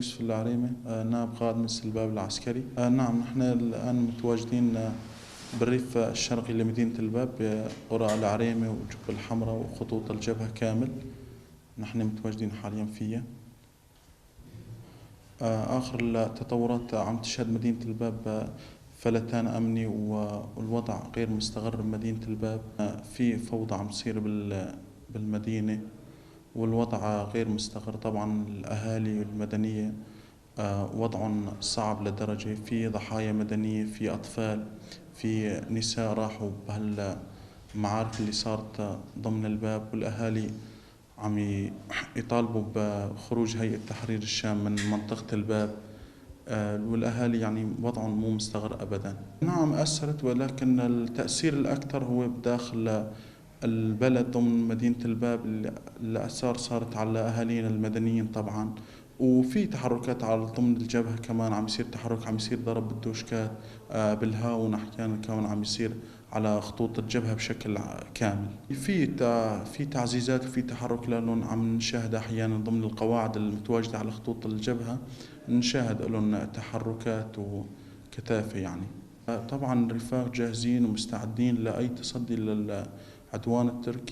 يوسف العريمة، نائب قائد مجلس الباب العسكري. نعم، نحن الآن متواجدين بالريف الشرقي لمدينة الباب بقرى العريمة وجب الحمراء وخطوط الجبهة كامل، نحن متواجدين حاليا فيها. آخر التطورات عم تشهد مدينة الباب فلتان أمني والوضع غير مستقر بمدينة الباب. في فوضى عم تصير بالمدينة والوضع غير مستقر. طبعا الأهالي المدنية وضعهم صعب لدرجة، في ضحايا مدنية، في أطفال، في نساء راحوا بهالمعارك اللي صارت ضمن الباب، والأهالي عم يطالبوا بخروج هيئة تحرير الشام من منطقة الباب، والأهالي وضعهم مو مستقر أبدا. نعم أثرت، ولكن التأثير الأكثر هو بداخل البلد ضمن مدينة الباب. الآثار صارت على أهالينا المدنيين طبعا، وفي تحركات على ضمن الجبهة كمان، عم يصير تحرك، عم يصير ضرب بالدوشكات، بالهاون أحيانا كمان عم يصير على خطوط الجبهة بشكل كامل. في تعزيزات وفي تحرك لهم عم نشاهد أحيانا ضمن القواعد المتواجدة على خطوط الجبهة، نشاهد لهم تحركات وكثافة. طبعا الرفاق جاهزين ومستعدين لأي تصدي للعدوان التركي.